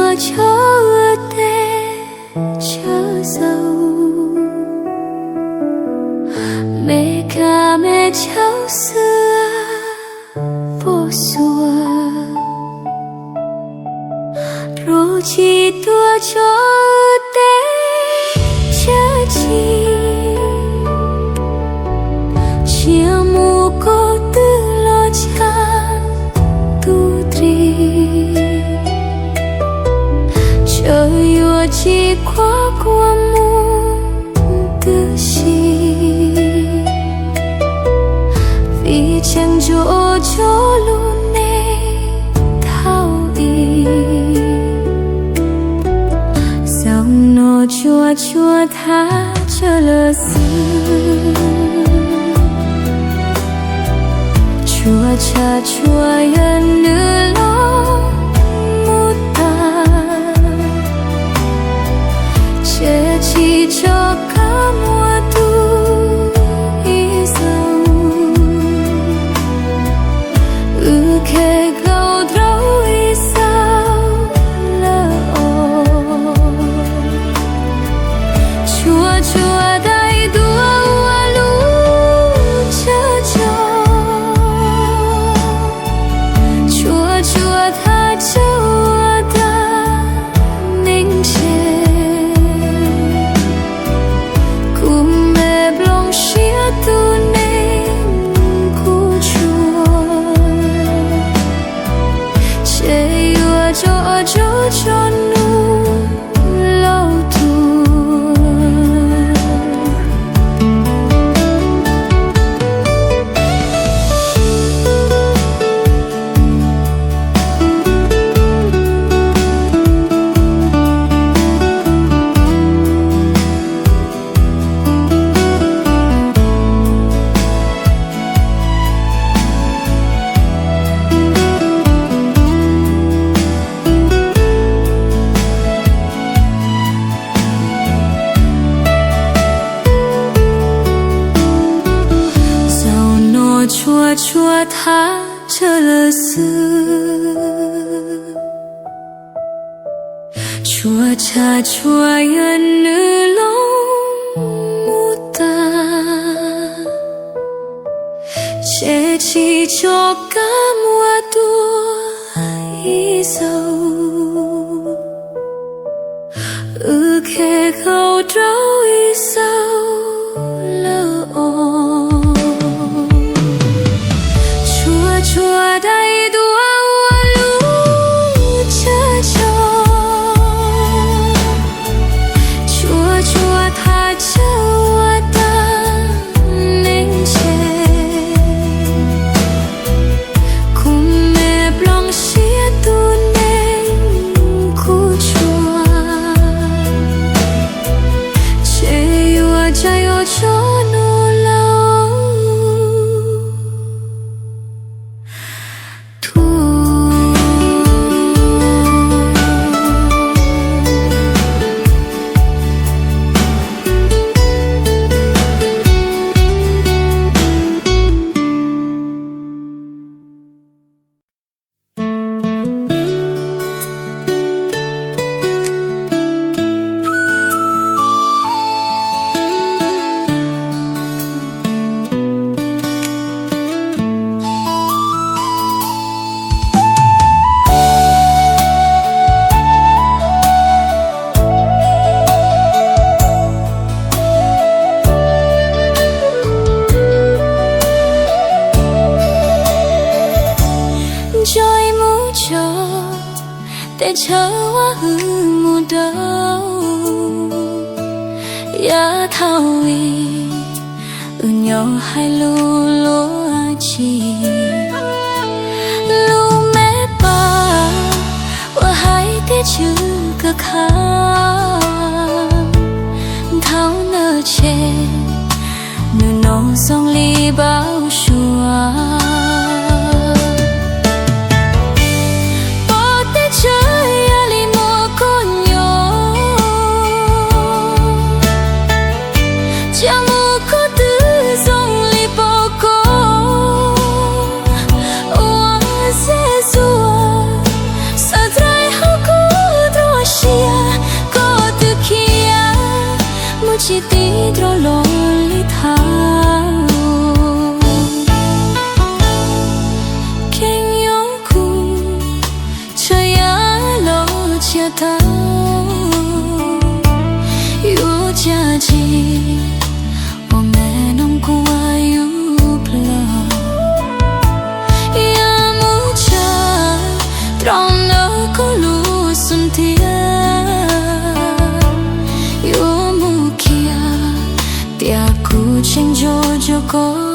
Ua tshauv ua teb tsawv zaus, me kab me tshauv xwb puas xuas. Ruas tsis tuaj tshauv teb tsawv tsi, tsiaj mus ko twg los tshaj tub ris. Tsawv yuav tsis khuab kua muag twb si, vim tseem ntsuas tso lub neej thaum i. Zaum no tsuas tsuas thaj tsawv lawm xwb, tsuas tshaj tsuas yog nws los mus tas, ces tsis tso kab muag dua ib zaug. Wb khe kaum rau ib zaug lawm os. Tsuas tsuas dai duav ua lub tsawb tso, tsuas tsuas thaj tsawv ua tag neeg ntshe, kuv me nplooj siab tus neeg kuj tsuas, ces yuav tso tso tso nus laus tuag. Zaum no tsuas tsuas thaj tsawv lawm xwb, tsuas tshaj tsuas yog nws los mus tas, ces tsis tso kab muag dua ib zaug. Wb khe kaum rau ib zaug lawm os. Tsuas tsuas dai duav ua lub tsawb tso, tsuas tsuas thaj tsawv ua tag neeg ntshe, kuv me nplooj siab tus neeg kuj tsuas, ces yuav tsa yuav tso nus laus tuag. Ntsoov mus tso tej tsawv uas hwm mus dawb, yav thaum i wb nyob hais lus luag tsis, lub me paj uas hais tias tsw kawg kha, thaum ntawd tseg nws no zoo li npau suav. Pom tej tsawv yam li muaj koj nyob, cas muaj koj twb zoo li pom koj ua zej zuag, xav txais hauv kuv Yuav cas tsis ua me noog kuaj yus plaws, yog mus tshaj rau ntawm koj lub xub ntiag, yuav mus khiav tias kuv tseem nco koj.